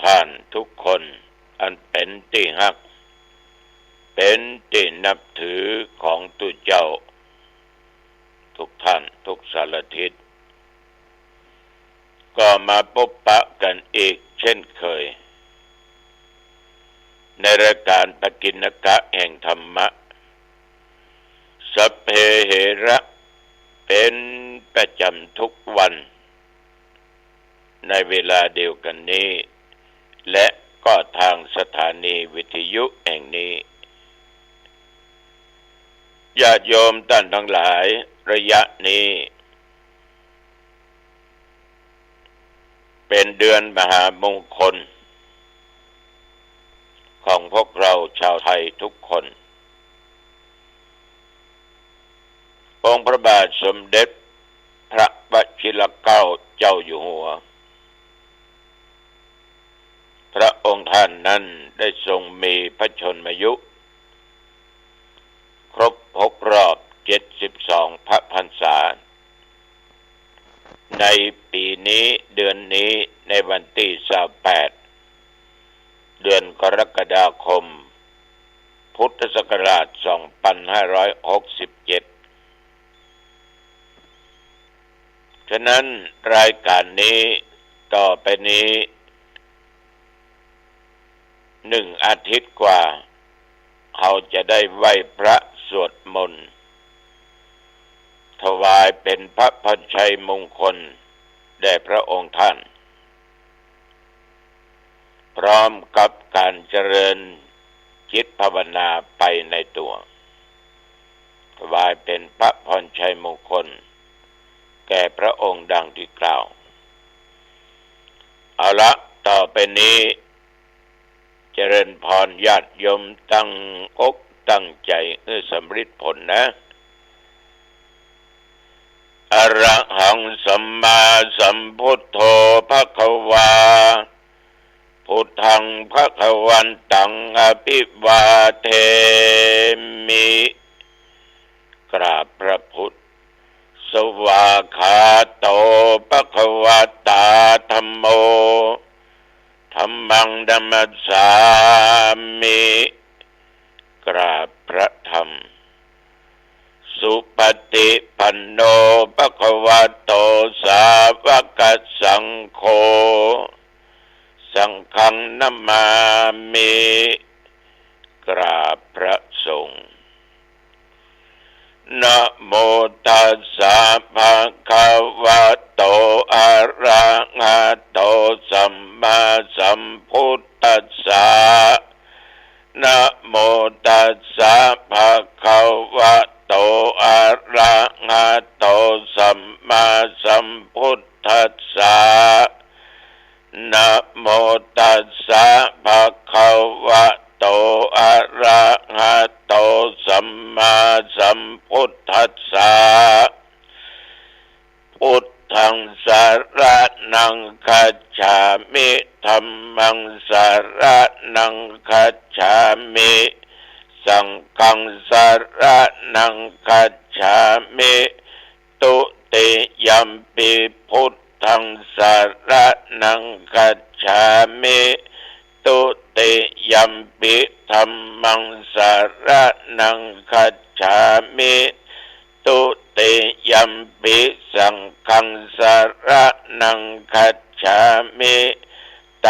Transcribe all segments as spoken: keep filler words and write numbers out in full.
ท่านทุกคนอันเป๋นตี้ฮัก เป๋นตี้นับถือของตุ๊เจ้า ทุกท่านทุกสารทิศ ก็มาปะกั๋นอีกเช่นเคย ในรายก๋านปกิณกะแห่งธรรมะ สัพเพเหระ เป๋นประจ๋ำทุกวัน ในเวลาเดียวกั๋นนี้ และก็ตางสถานีวิทยุแห่งนี้ ญาติโยมต้านตังหลาย ระยะนี้ เป๋นเดือนมหามงคล ของพวกเราจาวไทยทุกคน องค์พระบาทสมเด็จพระวชิรเกล้าเจ้าอยู่หัว พระองค์ท่านนั้นได้ทรงมีพระชนมายุ ครบหกรอบเจ็ดสิบสองพระพรรษา ในปี๋นี้ เดือนนี้ ในวันตี้ซาวแปด เดือนกรกฎาคม พุทธศักราชสองปันห้าร้อยหกสิบเจ็ด ฉะนั้นรายก๋านนี้ต่อไปนี้ หนึ่งอาทิตย์กว่า เฮาจะได้ไหว้พระสวดมนต์ ถวายเป๋นพระพรชัยมงคลแด่พระองค์ท่าน พร้อมกับก๋านเจริญจิตภาวนาไปในตั๋ว ถวายเป๋นพระพรชัยมงคลแก่พระองค์ดังตี้กล่าว เอาละ ต่อไปนี้ เจริญพรญาติโยมตั้งอกตั้งใจ๋หื้อสำริดผลนะ อะระหังสัมมาสัมพุทโธภะคะวา พุทธังภะคะวันตังอะภิวาเทมิ กราบพระพุทธ สวากขาโตภะคะวะตาธัมโม ธัมมังนะมัสสามิ กราบพระธรรม สุปฏิปันโนภะคะวะโตสาวกสังโฆ สังฆังนะมามิ กราบพระสงฆ์ นะโมตัสสะภะคะวะโต อะระหะโต สัมมาสัมพุทธัสสะ นะโมตัสสะภะคะวะโต อะระหะโต สัมมาสัมพุทธัสสะ นะโมตัสสะภะคะวะโต อะระหะโต สัมมาสัมพุทธัสสะ พุทธังสะระณังคัจฉามิ ธัมมังสะระณังคัจฉามิ สังฆังสะระณังคัจฉามิ ตุติยัมปิพุทธังสะระณังคัจฉามิ ตุติยัมปิธัมมังสะระณังคัจฉามิ ตุติยัมปิสังฆังสะระณังคัจฉามิ ต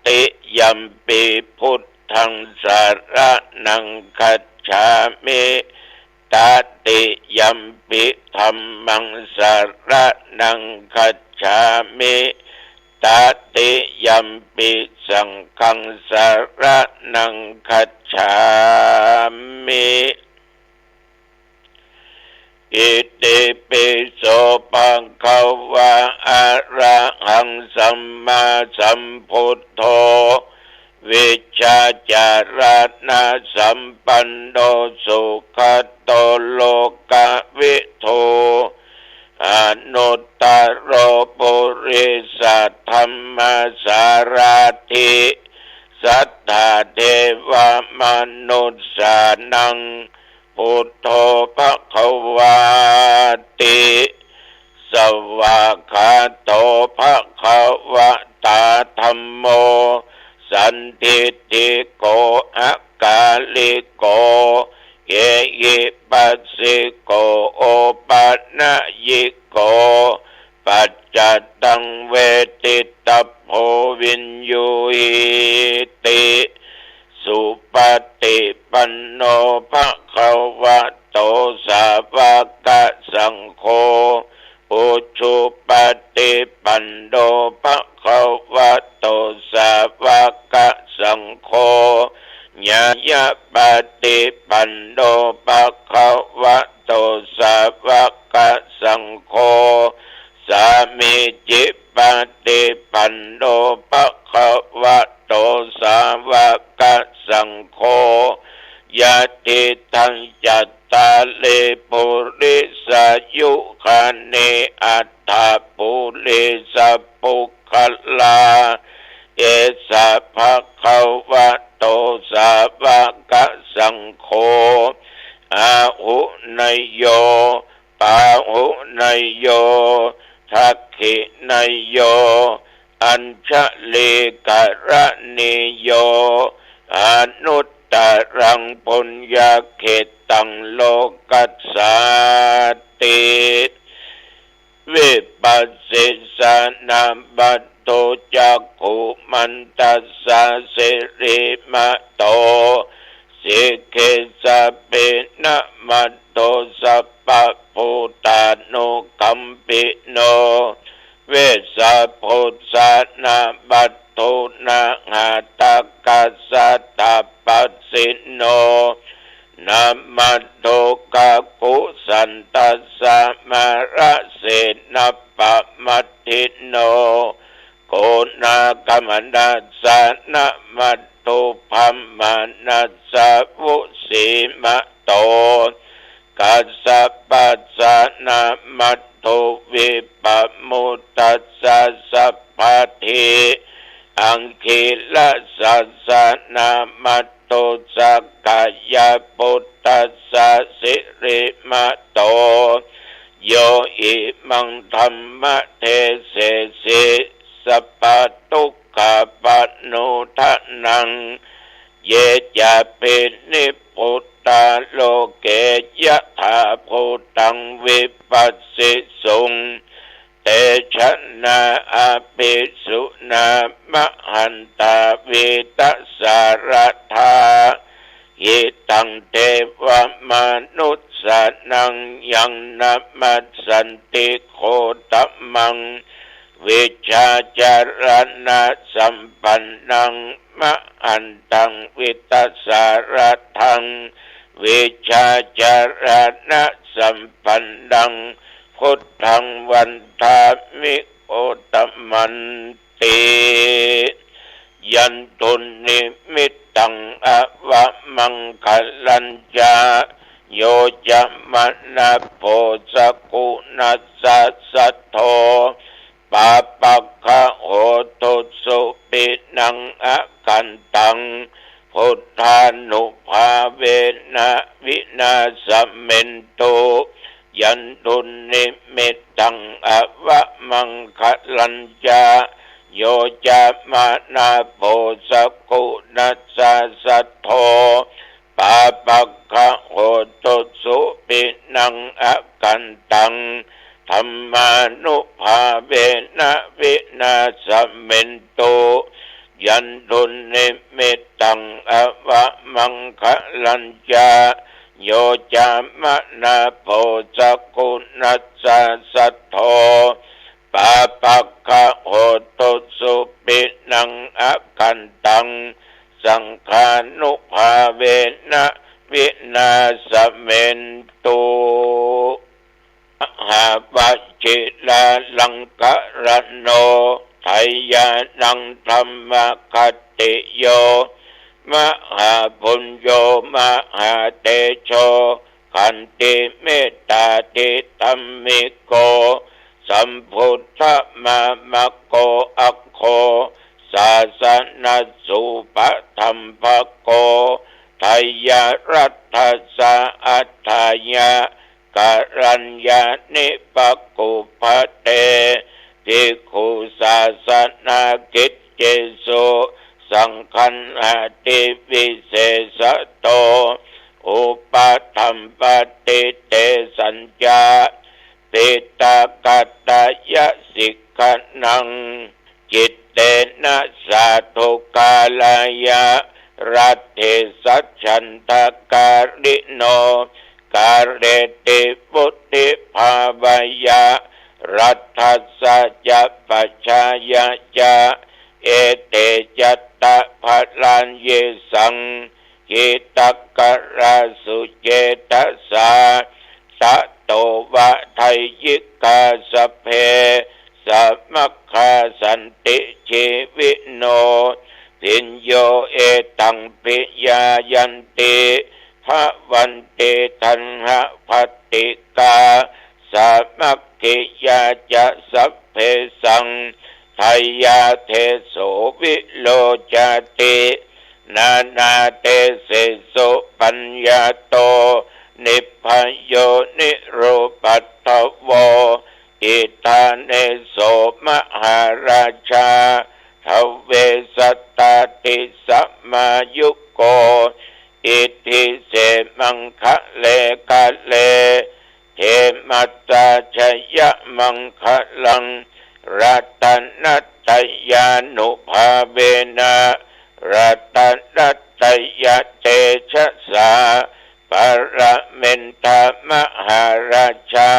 ติยัมปิพุทธังสะระณังคัจฉามิ ตติยัมปิธัมมังสะระณังคัจฉามิ ตติยัมปิสังฆังสะระณังคัจฉามิ อิติปิโสภะคะวะ อะระหังสัมมาสัมพุทโธ วิชชาจารณะสัมปันโน สุขะโต โลกะวิทู อนุตตะโร ปุริสะธัมมะสาราธิ สัตถาเทวะมนุสสานัง พุทโธภะคะวาติ สวากขาโตภะคะวะตาธัมโม สันทิฏฐิโก อากาลิโก เอหิปัสสิโก โอปะนะยิโก ปัจจัตตัง เวทิตัพโพ วิญญูหิติ สุปะติปันโน ภะคะวะโต สาวะกะสังโฆ อุชุปะติปันโน ภะคะวะโต สาวะกะสังโฆ ญาณะปะติปันโน ภะคะวะโต สาวะกะสังโฆ สามีจิปะติปันโน ภะคะวะโต สาวะกะสังโฆ ยะทิทัง จัตตาริ ปุริสายุคานิ อัฏฐะ ปุริสะปุคคลา เอสะ ภะคะวะโต สาวะกะสังโฆ อาหุเนยโย ปาหุเนยโย ทักขิเนยโย อัญชลีกะรณีโย อนุตตะรัง ปุญญะเขตตัง โลกัสสาติ วิปัสสิสะนะมัตถุ จักขุมันตัสสะ สิริมะโต สีเขสะเปนะมัตถุ สัพพะภูตานุกัมปิโน เวสสะพุสสะนะมัตถุ นะหะตะกัสสะ ตัปปะสิโน นะมัตถุ กะกุสันตัสสะ มะระเสนะปะมัตถิโน โกนาคมนัสสะนะมัตถุ พะมะนัสสะ วุสีมะโต กัสสะปัสสะนะมัตถุ วิปะมุตตัสสะ สัพพะที อังคีรสัสสะนะมัตถุ สักกายะปุตตัสสะ สิริมะโต โยอิมังธัมมะเดเสสิ สัพพะทุกขะปะนูทะนัง เยจะภินิพพุตตา โลเก ยะถาภูตัง วิปัสสิสุง เตชะนา อะภิสุนา มะหันตา วีตะสาระธา หิตัง เทวะมานุสสานัง ยังนะมัสสันติ โคตมัง วิชชาจารณะสัมปันนัง มะหันตัง วีตะสาระธัง วิชชาจารณะสัมปันนัง พุทธัง วันทามิ โคตมันติ ยันตุนนิมิตตัง อะวะมังคะลัญจะ โยจะมะนะโพ สะกุณัสสะ สัทโธ ปาปะกะโห ตุสุ ปินัง อะกันตัง พุทธานุภาเวนะ วินาสะเมนตุ ยันตุนนิมิตตัง อะวะมังคะลัญจะ โยจะมะนะโพ สะกุณัสสะ สัทโธ ปาปะกะโห ตุสุ ปินัง อะกันตัง ธัมมานุภาเวนะ วินาสะเมนตุ ยันตุนนิมิตตัง อะวะมังคะลัญจะ โยจะมะนะโพ สะกุณัสสะ สัทโธ ปาปะกะโห ตุสุ ปินัง อะกันตัง สังฆานุภาเวนะ วินาสะเมนตุ มหาวชิราลังกะรโณ ไถยานัง ธัมมะคติโย มหาปุญโญ มหาเตโช ขันติเมตตาธิธัมมิโก สัมพุทธมามะโก อัคโค สาสะนะสูปะธัมภะโก ไถยรัตถัสสะ อัฏฐายะ กะรัญญานิ ปะกุปพะเต ภิกขุสาสะนากิจเจสุ สังขันหาติวิเศษโต อุปะธัมปะติเตสัญจะ ปิตะกัตตะยะสิกขะนัง จิตเตนะสาธุการายะ รัตถิสัจฉันทะกาลิโน กาเรติวุติภาวายะ รัตถัสสะจะปัจฉายะจะ เอเตจัตตะพะลาเยสัง หิตะกะราสุเจตสา สะโตวะไทยิกาสัพเพ สะมัคคาสันติชีวิโน ภิญโญเอตังปิยายันติ ภะวันติทัณหะภัตติกา สามัคคียาจะสัพเพสัง ไทยาเทโสวิโรจาติ นานาเทเสสุปัญญาโต นิพพะโยนิรูปัฏฐโว อิฏฐาเนโสมหาราชา ทเวสัตตาติสมายุโก อิทธิเสมังคะเลกาเล เทมัตตาชยมังคะลัง รัตนัตตยานุภาเวนะ รัตนัตตยเตชะสา ปะระเมนทะมหาราชา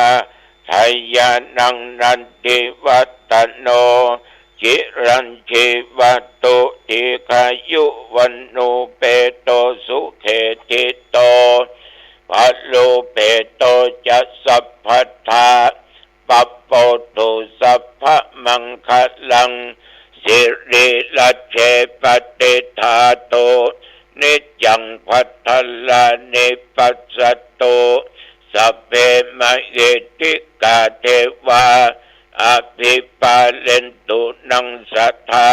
ทยานังนันทิวัตโต จิรัญจีวะตุ ดีฆายุวัณโณ เปโตสุเขติโต พะโลเปโตจะสัพพะทา ปะโปตุสัพพะมังคะลัง สิริรัจเจปะติฏฐาตุ นิจจังพัทธารานิปัสสตุ สัพเพมะหิทธิกาเทวา อภิปาเลนตุนังสัทธา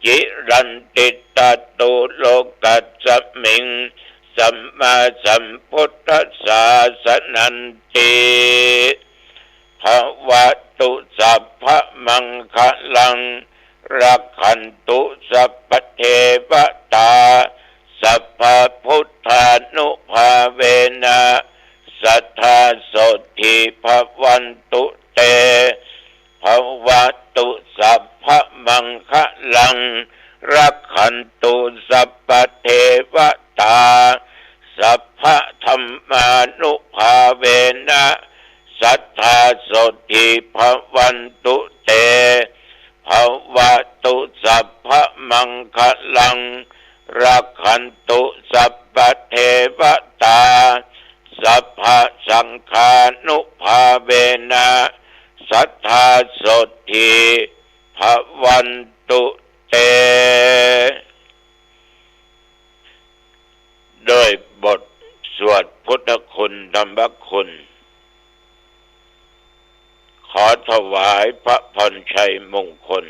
จิรันติตาตุโลกัสสมิง สัมมาสัมพุทธสสาสนันติ ภะวะตุสัพพะมังคะลัง รักขันตุสัพพะเทวะตา สัพพะพุทธานุภาเวนะ สัทธาโสตถีภะวันตุเต ภะวะตุสัพพะมังคะลัง รักขันตุสัพพะเทวะตา สัพพะธัมมานุภาเวนะ สัทธาโสตถีภะวันตุเต ภะวะตุสัพพะมังคะลัง รักขันตุสัพพะเทวะตา สัพพะสังฆานุภาเวนะ สัทธาโสตถีภะวันตุเต ด้วยบทสวดพุทธคุณธรรมคุณ ขอถวายพระพรชัยมงคล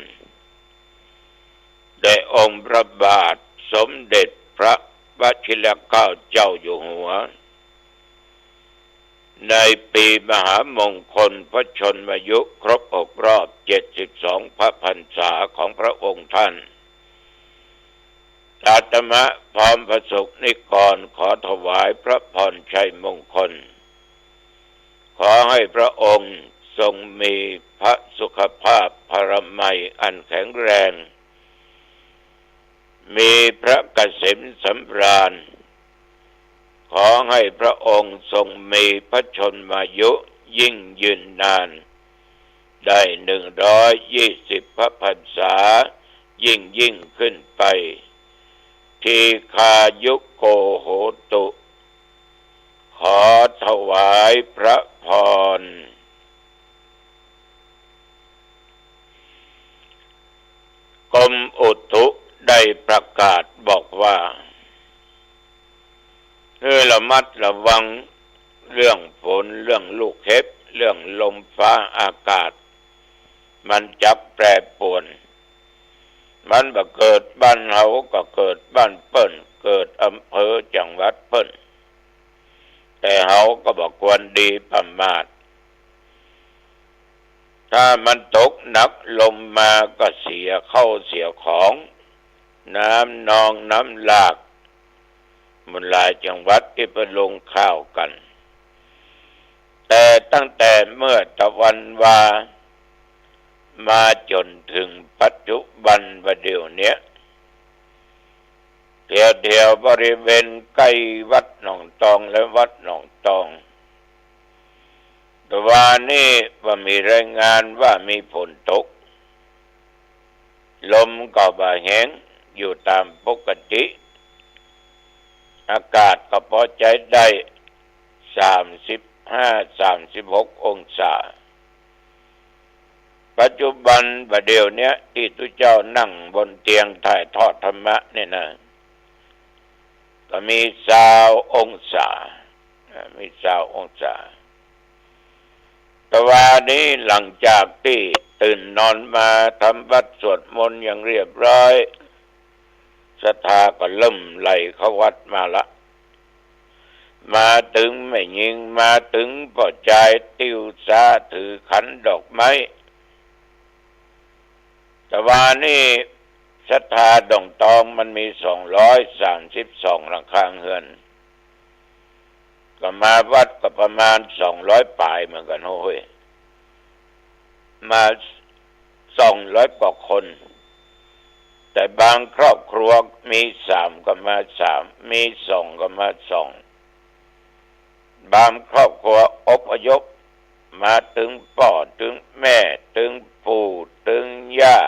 แด่องค์พระบาทสมเด็จพระวชิรเกล้าเจ้าอยู่หัว ในปีมหามงคลพระชนมายุครบหกรอบเจ็ดสิบสองพระพรรษาของพระองค์ท่าน อาตมาพร้อมพระสงฆ์นิกรขอถวายพระพรชัยมงคล ขอให้พระองค์ทรงมีพระสุขภาพพลามัยอันแข็งแรง มีพระเกษมสำราญ ขอให้พระองค์ทรงมีพระชนมายุยิ่งยืนนาน ได้หนึ่งร้อยยี่สิบพระพรรษา ยิ่งยิ่งขึ้นไป ทีฆายุโกโหตุ ขอถวายพระพร กรมอุตุได้ประกาศบอกว่า ให้ระมัดระวังเรื่องฝน เรื่องลูกเห็บ เรื่องลมฟ้าอากาศ มันจักแปรปรวน มันบ่เกิดบ้านเฮาก็เกิดบ้านเปิ้น เกิดอำเภอจังหวัดเปิ้น แต่เฮาก็บ่ควรดีประมาท ถ้ามันตกหนักลมมาก็เสียข้าวเสียของ น้ำนองน้ำหลาก หมู่หลายจังหวัดตี้เปิ้นลงข่าวกั๋น แต่ตั้งแต่เมื่อตะวันวา มาจ๋นเถิงปัจจุบันบ่าเดี่ยวเนี้ย แถวๆ บริเวณใก้วัดหนองตองและวัดหนองตอง ตะวานี้บ่มีรายงานว่ามีฝนตก ลมก็บ่าแฮง อยู่ต๋ามปกติ อากาศก็ปอใจ๊ได้ สามสิบห้า สามสิบหก องศา ปัจจุบันบ่าเดี่ยวเนี้ยตี้ตุ๊เจ้านั่งบนเตียงถ่ายทอดธรรมะเนี่ยนะ ก็มีซาวองศา อ่า มีซาวองศา ตะวานี้หลังจากตี้ตื่นนอนมาทำวัตรสวดมนต์อย่างเรียบร้อย ศรัทธาก็เริ่มไหลเข้าวัดมาละ มาเถิงแม่ญิง มาเถิงป้อจาย ติวสาถือขันดอกไม้ ตะวานี้ศรัทธาหนองตองมันมี สองร้อยสามสิบสอง หลังคาเฮือน ก็มาวัดก็ประมาณ สองร้อย ป๋ายเหมือนกั๋น โฮ้ย มา สองร้อย กว่าคน แต่บางครอบครัวมีสามก็มาสาม มีสองก็มาสอง บางครอบครัวอพยพ มาเถิงป้อ เถิงแม่ เถิงปู่ เถิงย่า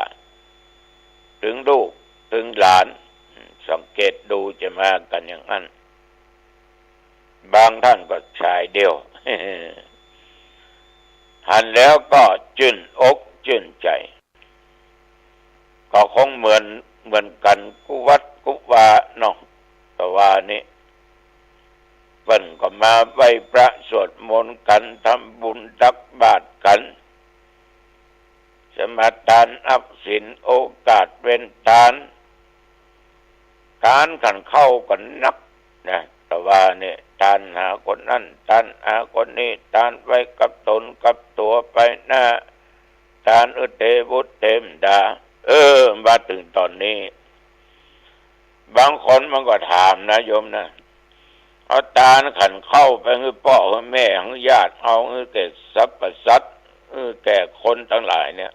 เถิงลูก เถิงหลาน สังเกตดูจะมากั๋นอย่างนั้น บางต้านก็ชายเดียว หันแล้วก็จื้นอกจื้นใจ๋ ก็คงเหมือน เหมือนกั๋นกู้วัดกู้วาเนาะ ตะวานี้ เปิ้นก็มาไหว้พระสวดมนต์กั๋น ทำบุญตักบาตรกั๋น สมาทานอับศีล โอกาสเว้นตาน ตานขันเข้ากั๋นนักนะ ตะวานี้ ตานหาคนนั้น ตานหาคนนี้ ตานไว้กับตนกับตั๋วไปหน้า ตานอึเตวุเตมดา เออ มาเถิงต๋อนนี้ บางคนมันก็ถามนะโยมนะ เอาตานขันเข้าไปหื้อป้อหื้อแม่หื้อญาติเฮา หื้อแก่สรรพสัตว์ หื้อแก่คนตังหลายเนี่ย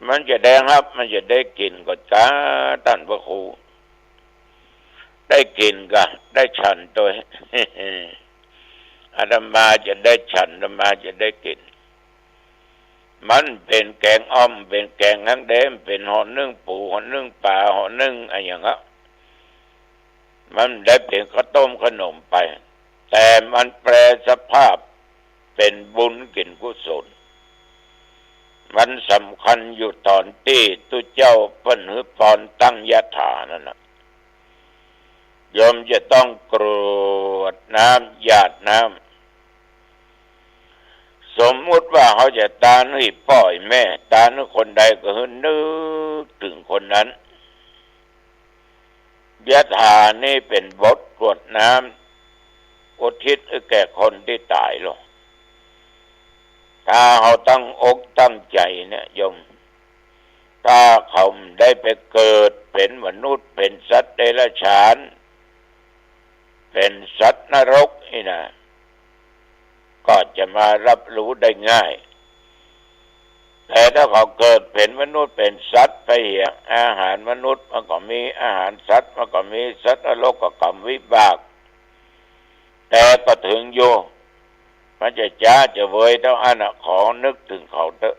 มันจะได้ฮับ มันจะได้กิ๋นก่อจ๊า ต้านพระครู ได้กิ๋นก่ะ ได้ฉันตวย อาตมาจะได้ฉัน อาตมาจะได้กิ๋น มันเป๋นแกงอ่อม เป๋นแกงฮังแดง เป๋นห่อนึ่งปู ห่อนึ่งป๋า ห่อนึ่งอะหยังอะ มันได้เป๋นข้าวต้มขนมไป แต่มันแปรสภาพเป๋นบุญกิ๋นกุศล มันสำคัญอยู่ต๋อนตี้ตุ๊เจ้าเปิ้นหื้อปอนตั้งยะถานั่นน่ะ โยมจะต้องกรวดน้ำ หยาดน้ำ สมมุติว่าเฮาจะตานหื้อป้อหื้อแม่ ตานหื้อคนใดก็หื้อนึกเถิงคนนั้น ยะถานี้เป๋นบทกรวดน้ำ อุทิศหื้อแก่คนตี้ต๋ายลง ถ้าเฮาตั้งอกตั้งใจ๋เนี่ยโยม ถ้าเขาได้ไปเกิดเป๋นมนุษย์ เป๋นสัตว์เดรัจฉาน เป๋นสัตว์นรกนี่นะ ก็จะมาฮับฮู้ได้ง่าย แต่ถ้าเขาเกิดเป๋นมนุษย์เป๋นสัตว์ ไปเหียอาหารมนุษย์มันก็มี อาหารสัตว์มันก็มี สัตว์นรกก็กรรมวิบาก แต่ก็เถิงอยู่ มันจะจ๊าจะเวยเต้าอั้นน่ะ ขอนึกเถิงเขาเต๊อะ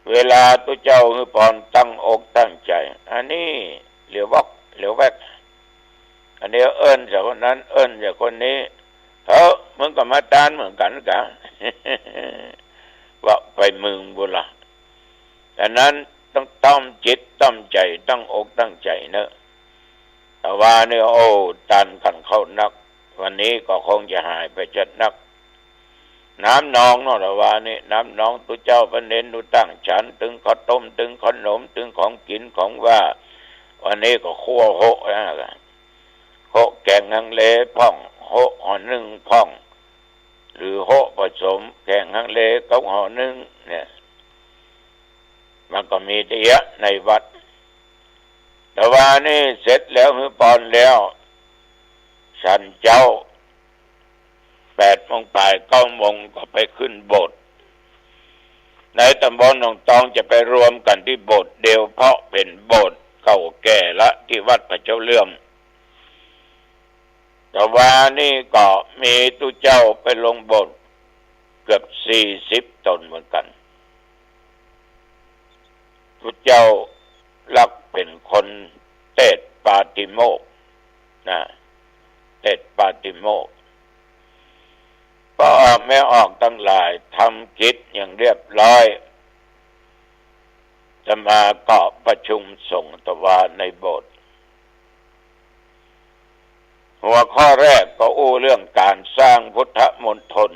เวลาตุ๊เจ้าหื้อปอนตั้งอกตั้งใจ๋ อันนี้เหลียววอกเหลียวแวก อันนี้เอิ้นจากคนนั้น เอิ้นจากคนนี้ เฮ้อ มึงก็มาตานเหมือนกั๋นกะ ว่าไปมึงบุญละ ฉะนั้นต้องต้อมจิตต้อมใจ๋ ตั้งอกตั้งใจ๋เนาะ ตะวานี้ โอ้ ตานขันเข้านัก วันนี้ก็คงจะหายไปจัดนัก น้ำนองเนาะ ตะวานี้ น้ำนองตุ๊เจ้าพระเณรหนูตั้งฉัน ตึงข้าวต้ม ตึงขนม ตึงของกิ๋นของหว่าน วันนี้ก็คั่วโฮะนะ โฮะแกงฮังเลพ่อง โฮะห่อนึ่งพ่อง หรือโฮะผสมแกงฮังเลกับห่อนึ่งเนี่ย มันก็มีเตี้ยในวัด ตะวานี้เสร็จแล้ว หื้อปอนแล้ว ฉันเจ๊า แปดโมงป๋าย เก้าโมงก็ไปขึ้นโบสถ์ ในต๋ำบลหนองตองจะไปรวมกั๋นตี้โบสถ์เดียว เพราะเป๋นโบสถ์เก่าแก่ละ ตี้วัดผาเจ้าเลื่อม ตะวานี้ก็มีตุ๊เจ้าไปลงโบสถ์เกือบสี่สิบต๋นเหมือนกั๋น ตุ๊เจ้าลักษณ์เป๋นคนเตศน์ปาติโมกข์นะ เตศน์ปาติโมกข์ ป้อออกแม่ออกตังหลาย ทำกิจอย่างเรียบร้อย อาตมาก็ประชุมสงฆ์ตะวาในโบสถ์ หัวข้อแรกก็อู้เรื่องก๋านสร้างพุทธมณฑล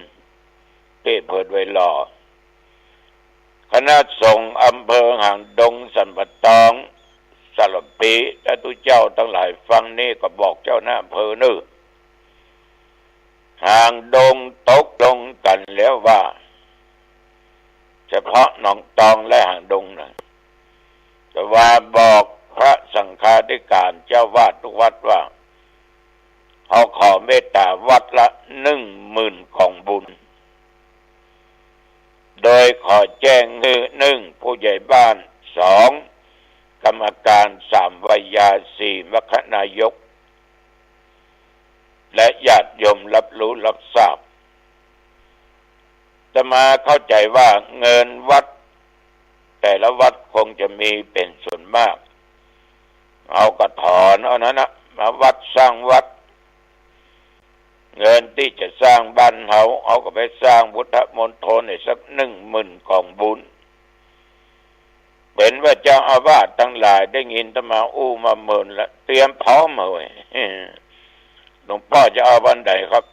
ตี้อำเภอดอยหล่อ คณะสงฆ์อำเภอหางดง สันป่าตอง สระปี ถ้าตุ๊เจ้าตังหลายฟังนี้ก็บอกเจ้าหน้าอำเภอเน่อ หางดงตกลงกั๋นแล้วว่า เฉพาะหนองตองและหางดงนะ ตะวาบอกพระสังฆาธิการเจ้าวาดทุกวัดว่า เฮาขอเมตต๋าวัดละหนึ่งหมื่นก๋องบุญ โดยขอแจ้งหื้อ หนึ่ง ผู้ใหญ่บ้าน สอง กรรมการ สาม ไวยา สี่ มัคคนายก และญาติโยมรับรู้รับทราบ อาตมาเข้าใจ๋ว่าเงินวัด แต่ละวัดคงจะมีเป๋นส่วนมาก เฮาก็ถอนเอานั้นนะ มาวัดสร้างวัด เงินตี้จะสร้างบ้านเฮา เฮาก็ไปสร้างพุทธมณฑลให้สักหนึ่งหมื่นก๋องบุญ เป๋นว่าเจ้าอาวาสตังหลายได้ยินอาตมาอู้มาเมินละ เตรียมพร้อมเว้ย หลวงป้อจะเอาวันไหนครับ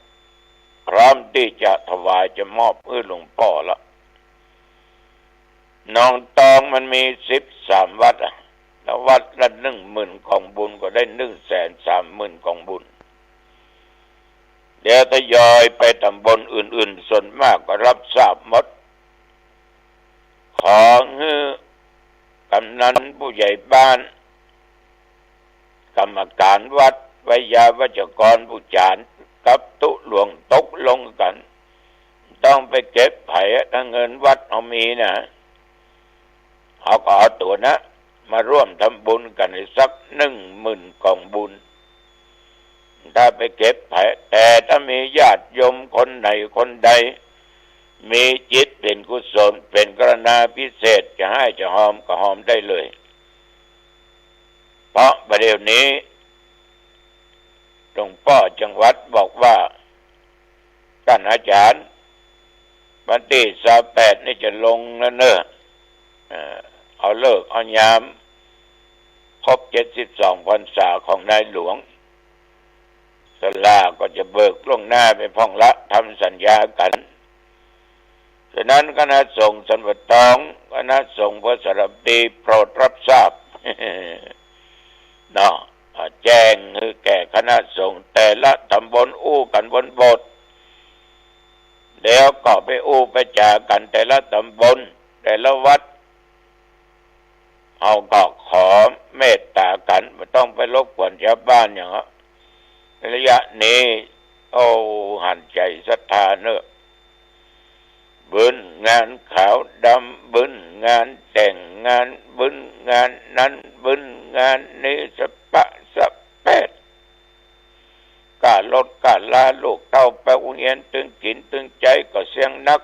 พร้อมตี้จะถวายจะมอบหื้อหลวงป้อละ หนองตองมันมีสิบสามวัดอะ แล้ววัดละหนึ่งหมื่นก๋องบุญก็ได้หนึ่งแสนสามหมื่นก๋องบุญ เดี๋ยวทยอยไปต๋ำบลอื่นๆ ส่วนมากก็รับทราบหมด ขอหื้อกำนันผู้ใหญ่บ้าน กรรมการวัด ไวยาวัจกรผู้จ๋าร กับตุ๊หลวงตกลงกั๋น ต้องไปเก็บใผอะ ถ้าเงินวัดเฮามีนะ เฮาก็เอาตั๋วนะมาร่วมทำบุญกั๋นสักหนึ่งหมื่นก๋องบุญ ถ้าไปเก็บใผ แต่ถ้ามีญาติโยมคนไหนคนใด มีจิตเป๋นกุศล เป๋นกรุณาพิเศษ จะให้จะฮอมก็ฮอมได้เลย เพราะบ่าเดี่ยวนี้ หลวงป้อจังหวัดบอกว่า ต้านอาจ๋ารย์ วันตี้ซาวแปดนี่จะลงแล้วเน่อ เอ่อ เอาฤกษ์เอายาม ครบเจ็ดสิบสองพรรษาของนายหลวง ศาลาก็จะเบิกล่วงหน้าไปพ่องละ ทำสัญญากั๋น ฉะนั้นคณะสงฆ์สันป่าตอง คณะสงฆ์วัดสระปี โปรดรับทราบ เนาะ อ่า แจ้งหื้อแก่คณะสงฆ์แต่ละต๋ำบล อู้กั๋นบนโบสถ์ แล้วก็ไปอู้ไปจ๋ากั๋นแต่ละต๋ำบล แต่ละวัด เฮาก็ขอเมตต๋ากั๋น บ่ต้องไปรบกวนจาวบ้านหยังอะ ระยะนี้ โอ้ หันใจ๋ศรัทธาเน่อ บึ้นงานขาวดำ บึ้นงานแต่งงาน บึ้นงานนั้น บึ้นงานนี้ สะปะสะแปด ก้ารถก้ารา ลูกเต้าไปโฮงเฮียน ตึงจิตตึงใจ๋ก็เสี้ยงนัก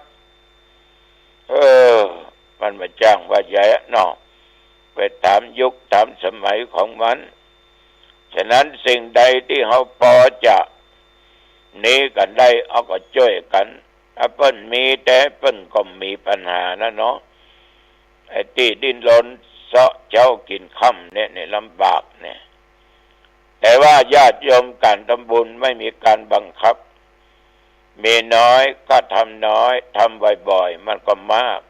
เออ มันบ่จ้างว่าใหญ่อะเนาะ ไปต๋ามยุคต๋ามสมัยของมัน ฉะนั้นสิ่งใดตี้เฮาปอจะหนี้กั๋นได้ เฮาก็จ้วยกั๋น ถ้าเปิ้นมีแต๊เปิ้นก็มีปัญหานะเนาะ ไอ้ตี้ดิ้นรนเซาะเจ๊ากิ๋นค่ำเนี่ย เนี่ยลำบากเนี่ย แต่ว่าญาติโยมก๋านทำบุญไม่มีก๋านบังคับ มีน้อยก็ทำน้อย ทำบ่อยๆ มันก็มาก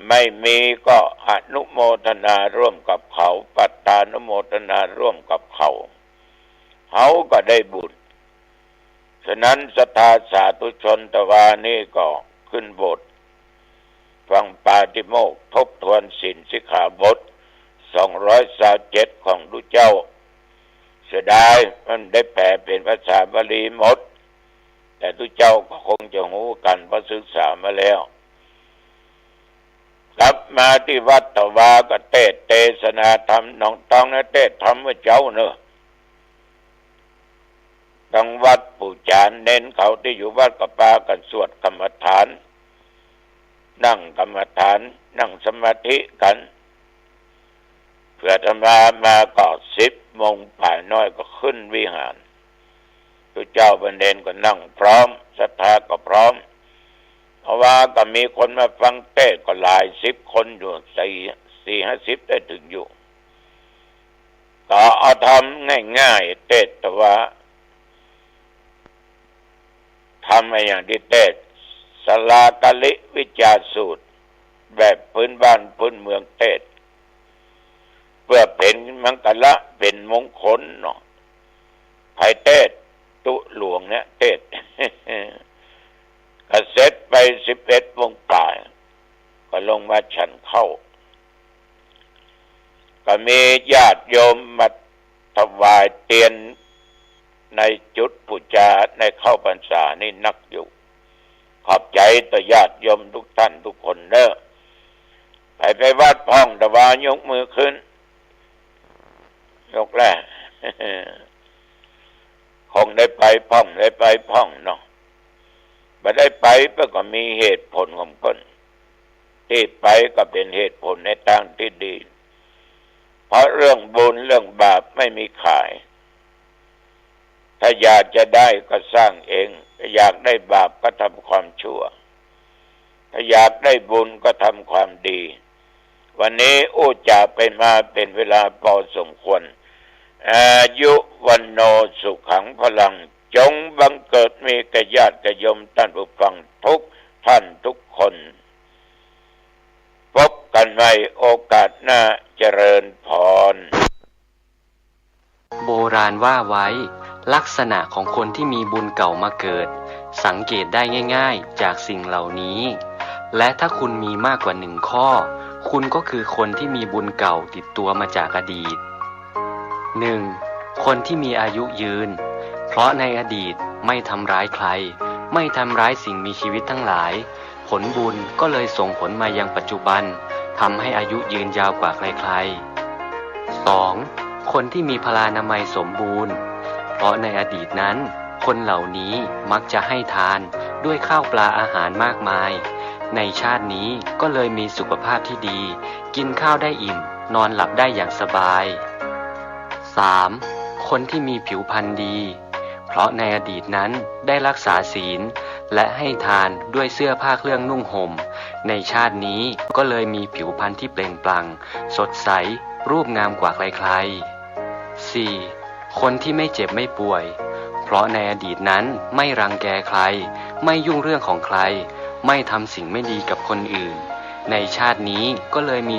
ไม่มีก็อนุโมทนาร่วมกับเขา ปัตตานุโมทนาร่วมกับเขา เฮาก็ได้บุญ ฉะนั้นศรัทธาสาธุชนตะวานี้ก็ขึ้นโบสถ์ ฟังปาฏิโมกข์ ทบทวนศีลสิกขาบท สองร้อยซาวเจ็ดของตุ๊เจ้า เสียดายมันได้แปลเป๋นภาษาบาลีหมด แต่ตุ๊เจ้าก็คงจะฮู้กั๋นเพราะศึกษามาแล้ว กลับมาตี้วัดตะวาก็เตสน์เตสนาธรรม หนองตองนะ เตสน์ธรรมเมื่อเจ๊าเน่อ ตังวัด ปู่จ๋าเณรเขาตี้อยู่วัดก็ปากั๋นสวดกรรมฐาน นั่งกรรมฐาน นั่งสมาธิกั๋น เปื้ออาตมามาก็สิบโมงป๋ายน้อยก็ขึ้นวิหาร ตุ๊เจ้าเปิ้นเณรก็นั่งพร้อม ศรัทธาก็พร้อม เพราะว่าก็มีคนมาฟังเตสน์ก็หลายสิบคนอยู่ สี่ สี่ห้าสิบได้เถิงอยู่ ก็เอาธรรมง่ายๆ เตสน์ตะวา ธรรมอะหยังตี้เตสน์ สลาคริวิจจาสูตร แบบปื๊นบ้านปื๊นเมืองเตสน์ เปื้อเป๋นมังคละเป๋นมงคลเนาะ ใผเตสน์ ตุ๊หลวงเนี่ยเตสน์ ก็เสร็จไปสิบเอ็ดโมงป๋าย ก็ลงมาฉันข้าว ก็มีญาติโยมมาถวายเตียนในจุดปู๋จาในข้าวพรรษานี่นักอยู่ ขอบใจ๋ต่อญาติโยมทุกท่านทุกคนเน่อ ใผไปวัดพ่องตะวายกมือขึ้น ยกแล้ว คงได้ไปพ่อง ได้ไปพ่องเนาะ บ่ได้ไปเปิ้นก็มีเหตุผลของเปิ้น ตี้ไปก็เป๋นเหตุผลในตางตี้ดี เพราะเรื่องบุญเรื่องบาปไม่มีขาย ถ้าอยากจะได้ก็สร้างเอง ถ้าอยากได้บาปก็ทำความชั่ว ถ้าอยากได้บุญก็ทำความดี วันนี้อู้จ๋าไปมาเป๋นเวลาปอสมควร อายุ วัณโณ สุขัง พลัง จงบังเกิดมีแก่ญาติโยมต้านผู้ฟังทุกท่านทุกคน พบกั๋นใหม่โอกาสหน้า เจริญพร โบราณว่าไว้ ลักษณะของคนที่มีบุญเก่ามาเกิด สังเกตได้ง่ายๆ จากสิ่งเหล่านี้ และถ้าคุณมีมากกว่าหนึ่งข้อ คุณก็คือคนที่มีบุญเก่าติดตัวมาจากอดีต หนึ่ง คนที่มีอายุยืน เพราะในอดีตไม่ทำร้ายใคร ไม่ทำร้ายสิ่งมีชีวิตทั้งหลาย ผลบุญก็เลยส่งผลมายังปัจจุบัน ทำให้อายุยืนยาวกว่าใครๆ สอง คนที่มีพลานามัยสมบูรณ์ เพราะในอดีตนั้น คนเหล่านี้มักจะให้ทานด้วยข้าวปลาอาหารมากมาย ในชาตินี้ก็เลยมีสุขภาพที่ดี กินข้าวได้อิ่ม นอนหลับได้อย่างสบาย สาม คนที่มีผิวพรรณดี เพราะในอดีตนั้นได้รักษาศีล และให้ทานด้วยเสื้อผ้าเครื่องนุ่งห่ม ในชาตินี้ก็เลยมีผิวพรรณที่เปล่งปลั่ง สดใส รูปงามกว่าใครๆ สี่ คนที่ไม่เจ็บไม่ป่วย เพราะในอดีตนั้นไม่รังแกใคร ไม่ยุ่งเรื่องของใคร ไม่ทำสิ่งไม่ดีกับคนอื่น ในชาตินี้ก็เลยมี